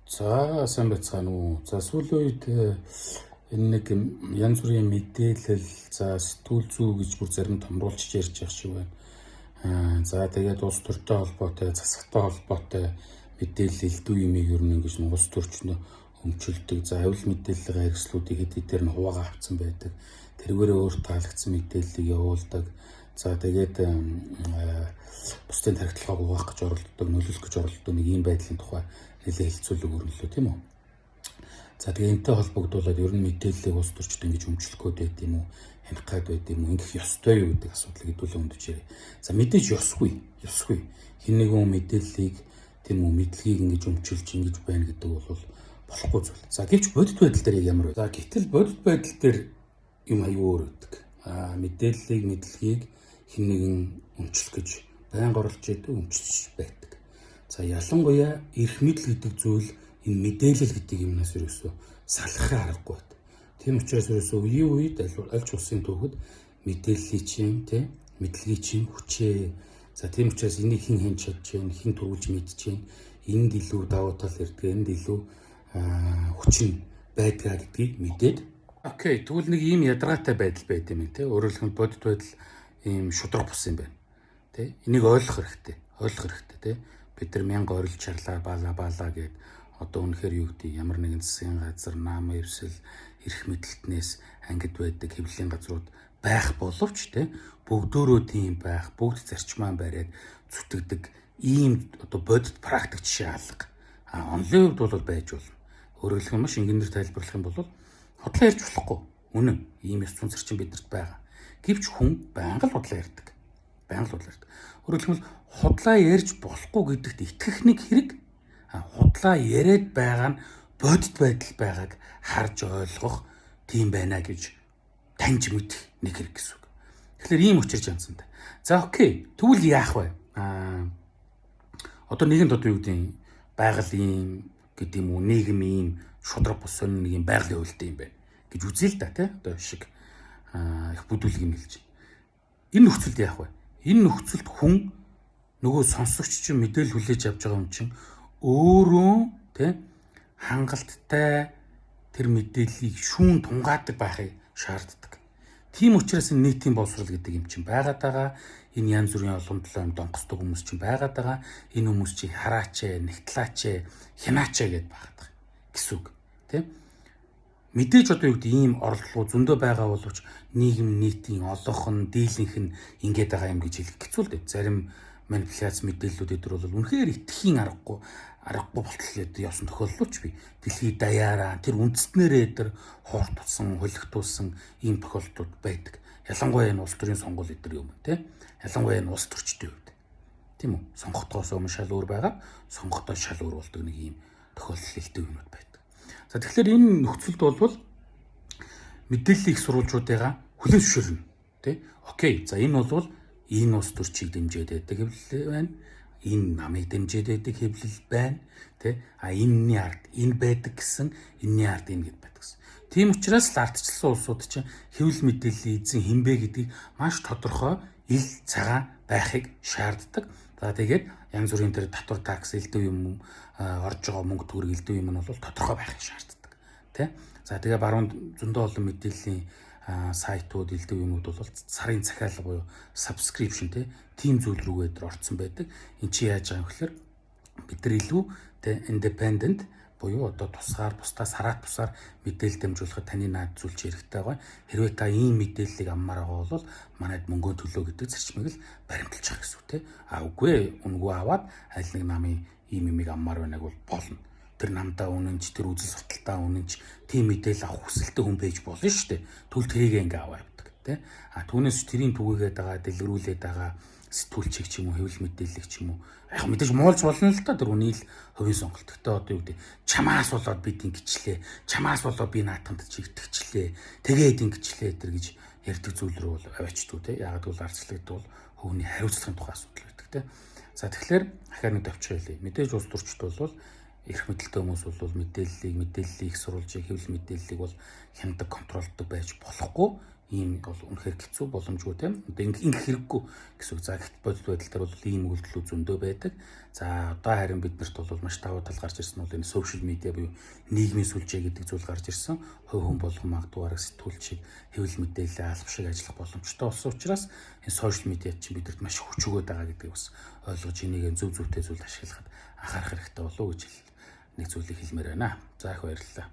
За, сайн байцгаана уу. За, сүүлийн үед энэ нэг янз бүрийн мэдээлэл, за, сэтгүүл зүй гэж бүр зарим томруулж ярьж байгаа шиг байна. За, тэгээд улс төртэй холбоотой, засагтай холбоотой мэдээлэл, элдв юмыг ер нь ингэж улс төрчнө өмчилдөг. За, авил мэдээллийн хэрэгслүүдийг хэд хэдээр нь хуваагаа авцсан байдаг. Тэргээрээ өөр таалагдсан мэдээллийг явуулдаг. За, тэгээд бусдын тархитлагыг угаах гэж оролддог, нөлөөлөх гэж оролддог нэг ийм байдлын тухай нэлээд хэлцүүлэг өрнөлөө, тийм үү? За, тэгээ энтэй холбогдуулаад ер нь мэдээллийг улс төрчд ингэж өмчлөх гээд байд юм уу? Хянах гээд байд юм уу? Ингэх ёстой юу гэдэг асуудлыг хэдүүлээ өндөж ярив. За, мэдээж ёсгүй, ёсгүй. Хэн нэгэн мэдээллийг, тийм үү, мэдлэгийг ингэж өмчилж ингэж байна гэдэг бол болохгүй зүйл. За, гэвч бодит байдал дээр яг ямар вэ? За, гэтэл бодит байдал дээр юм аюу өөр өгдөг. Мэдээллийг, мэдлэгийг хэн нэгэн өмчлөх гэж байнга оролж идэг, өмчилж байдаг. За, ялангуяа эрх мэдэл гэдэг зүйл энэ мэдээлэл гэдэг юмнаас ерөөсөө салахын аргагүй байна. Тийм учраас ерөөсөө үеийн үед аль ч улсын түүхэд мэдээллийн чинь, тий, мэдлэгийн чинь хүчээ. За, тийм учраас энийг хэн хэн чадж байна, хэн төрүүлж мэдж байна, энд илүү давуу тал ирдэг, энд илүү хүч нь байдгаа гэдгийг мэдээд. Окей, тэгвэл нэг ийм ядаргаатай байдал байд юм тий. Өөрөөр хэлбэл, бодит байдал ийм шударга бус юм байна. Тэ? Энийг ойлгох хэрэгтэй. Ойлгох хэрэгтэй, тий. Бид нар мянга орилж чарлаа, бала бала гэд одоо үнэхээр юу гэдэг, ямар нэгэн засгийн газар, нам эвсэл, эрх мэдэлтнээс ангид байдаг хэвлэлийн газрууд байх боловч, тий, бүгдөөрөө тийм байх, бүгд зарчмаа бариад зүтгэдэг ийм одоо бодит практик жишээ алга. А онлын хувьд бол байж болно. Өөрөөр хэлэх юм, маш энгийнээр тайлбарлах юм бол худлаа ярьж болохгүй. Үнэн. Ийм ёс зүйн зарчим бидэрт байгаа. Гэвч хүн байнга л худлаа ярьдаг. Байнга л худлаа ярьдаг. Өөрөөр хэлбэл, худлаа ярьж болохгүй гэдэгт итгэх нэг хэрэг, худлаа яриад байгаа нь бодит байдал байгааг харж ойлгох тийм байна гэж таньж мэдэх нэг хэрэг гэсэн үг. Тэгэхээр ийм учир жанцантай. За, окей. Тэгвэл яах вэ? Одоо нэгэн одоо юу гэдэг, байгаль ийм гэдэг юм уу, нийгэм ийм шударга бус сонин нэг юм байгалийн хуультай юм байна гэж үзье л да, тий. Одоо шиг их бүдүүлэг юм хэлж. Энэ нөхцөлд яах вэ? Энэ нөхцөлд хүн, нөгөө сонсогч чинь, мэдээлэл хүлээж авч байгаа хүн чинь өөрөө, тий, хангалттай тэр мэдээллийг шүүн тунгаадаг байхыг шаарддаг. Тийм учраас энэ нийтийн боловсрол гэдэг юм чинь байгаад байгаа. Энэ янз бүрийн олон төлөө юм донхосдог хүмүүс чинь байгаад байгаа. Энэ хүмүүс чинь хараач, нэгтлаач, хянаач гэдээ байгаад байгаа гэсэн үг. Тэ? Мэдээж одоо юу гэдэг, ийм оролдлого зөндөө байгаа боловч нийгэм, нийтийн олонх нь, дийлэнх нь ингээд байгаа юм гэж хэлэх хэцүү л дээ. Зарим манипуляц мэдээллүүд эдэр бол үнэхээр итгэхийн аргагүй болтол явсан тохиолдлооч би. Дэлхийд даяараа тэр үндэстнэрээ эдэр хууртулсан, холигтуулсан ийм тохиолдлууд байдаг. Ялангуяа энэ улс төрийн сонгуул эдэр юм, тий. Ялангуяа энэ улс төрчдийн хувьд. Тийм үү? Сонгохдоос өмнө шал өөр байгаа, сонгохдоо шал өөр болдог нэг ийм тохиолдол хэлдэг юмнууд байдаг. За, тэгэхээр энэ нөхцөлд бол мэдээллийн их сурвалжуудыгаа хүлээн зөвшөөрнө. Тэ? Окей. За, энэ бол энэ улс төрчийг дэмжиж байдаг хэвлэл байна. Энэ намыг дэмжиж байдаг хэвлэл байна. Тэ? А энэний ард энэ байдаг гэсэн, энэний ард энэ гэд байдаг гэсэн. Тийм учраас л ардчилсан улсууд чинь хэвлэл мэдээллийн эзэн хэн бэ гэдгийг маш тодорхой ил цагаан байхыг шаарддаг. За, тэгээд янз бүрийн тэр татвар, такс, элдэв юм орж байгаа мөнгө төгрөг, элдэв юм нь бол тодорхой байхыг шаарддаг. Тэ? За, тэгээ баруунд зөндөө олон мэдээллийн сайтууд, элдэв юмнууд бол сарын захиалга буюу subscription, тэ, тийм зүйл рүүгээ дээр орцсон байдаг. Эн чи яаж байгаа юм гэхээр бид нар илүү, тэ, independent буюу одоо тусгаар бусдаас хараат бусаар мэдээлэл дамжуулахад таны наад зүйл чи хэрэгтэй байгаа. Хэрвээ та ийм мэдээллийг авмаар байгаа бол манайд мөнгөө төлөө гэдэг зарчмыг л баримталж байгаа гэсэн үг, те. А үгүй ээ, үнэгүй аваад аль нэг намын ийм юмыг авмаар байнаг бол болно. Тэр намдаа үнэнч, тэр үзэл сурталтаа үнэнч, тийм мэдээлэл авах хүсэлтэй хүн байж болно шүү дээ. Тэгвэл тэрийг ингээ аваа явдаг, тий. А түүнээс тэрийн түгээгээд байгаа, дэлгэрүүлээд байгаа сэтгүүлчийг ч юм уу, хэвлэл мэдээллийг ч юм уу, яг мэдээж муулж болно л доо, тэр хүний л хувийн сонголт. Гэтэ одоо юу гэдэг, чамаас болоод бид ингэчлээ, чамаас болоод би наатанд чи итгэчлээ, тэгээд ингэчлээ тэр гэж ярьдаг зүйл рүү бол аваачдгүй, тий. Яг гэвэл ардчлалт бол хувийн хариуцлагын тухай асуудал байдаг, тий. За, тэгэхээр ахаар нэг товчхон хэлье. Мэдээж улс төрчд бол, эрх мэдэлтэй хүмүүс бол мэдээллийг, мэдээллийг их сурвалжийг, хэвлэл мэдээллийг бол хяндаг, контролддог байж болохгүй. Ийм бол үнэхээр хэцүү, боломжгүй, тийм. Одоо ингэх хэрэггүй гэсэн үг. За, гэхдээ бодит байдал дээр бол ийм үйлдэлүүд зөндөө байдаг. За, одоо харин биднэрт бол маш давуу тал гарч ирсэн бол энэ social media буюу нийгмийн сүлжээ гэдэг зүйл гарч ирсэн. Хувь хүн болгон магадгүй бараг сэтгүүлч шиг, хэвлэл мэдээлэл алба шиг ажиллах боломжтой болсон учраас энэ social media чинь бидэрт маш хүч өгөөд байгаа гэдгийг бас ойлгож, энийг зөв зөвтэй зүйлд ашиглахад анхаарах хэрэгтэй болов уу гэж нэг зүйлийг хэлмээр байна. За, их баярлалаа.